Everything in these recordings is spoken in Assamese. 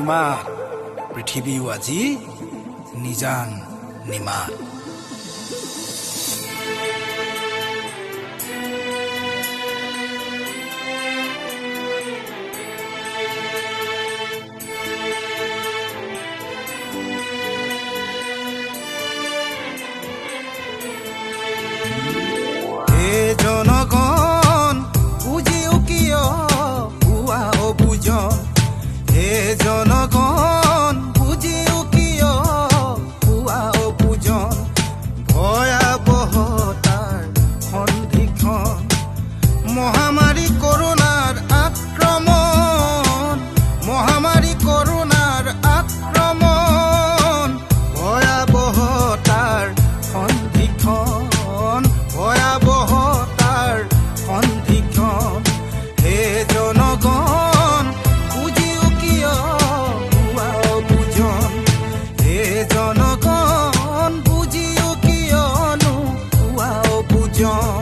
নিমাত, পৃথিৱীও আজি নিজান নিমাত। হে জনগণ, বুজিও কিয় হোৱা অবুজন? হে জনগণ, বুজিও কিয় হোৱা অবুজন? ভয়াৱহতাৰ সন্ধিক্ষণ, মহামাৰী কৰোণাৰ আক্ৰমণ, মহামাৰী কৰোণাৰ আক্ৰমণ, ভয়াৱহতাৰ সন্ধিক্ষণ, ভয়াৱহতাৰ সন্ধিক্ষণ। হে জনগণ, বুজিও কিয় হোৱা অবুজন? হে জনগণ, বুজিও কিয়নো হোৱা অবুজন?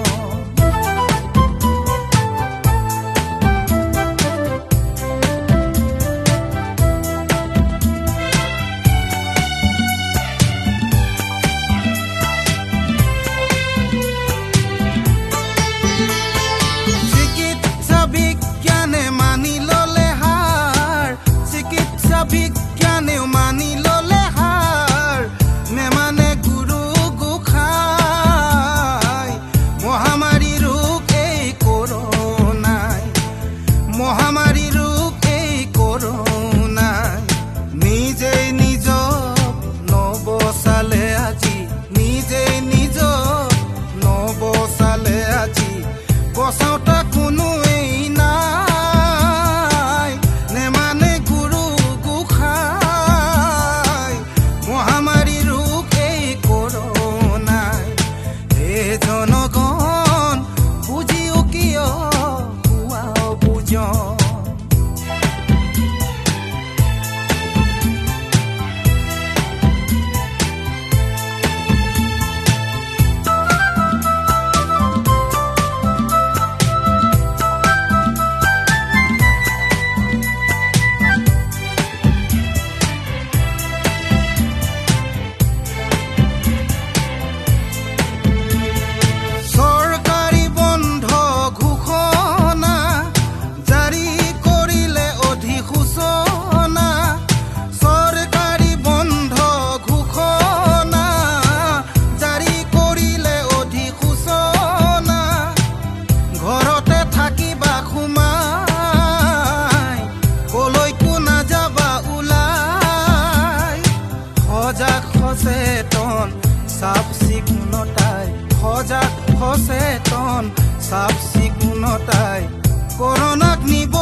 চিকিৎসা বিজ্ঞানে মানি ললে হাৰ, চিকিৎসা বিজ্ঞানেও মানি ললে হাৰ, নেমানে গুৰু গোসাই। মহামাৰী ৰোগ এই কৰোণাই, মহামাৰী ৰোগ এই কৰোণাই। নিজেই নিজক নবচালে আজি, নিজেই নিজক নবচালে আজি, বচাওঁতা কোনোৱেই নাই। নেমানে গুৰু গোসাই, মহামাৰী ৰোগ এই কৰোণাই। হে জনগণ, বুজিও কিয় হোৱা অবুজন? চৰকাৰী বন্ধ ঘোষণা জাৰি কৰিলে অধিসূচনা, চৰকাৰী বন্ধ ঘোষণা জাৰি কৰিলে অধিসূচনা। ঘৰতে থাকিবা সোমাই, কলৈকো নাযাবা ওলাই। সজাগ সচেতন চাফ চিকুণতাই, সজাগ সচেতন চাফ চিকুণতাই কৰোণাক নিব।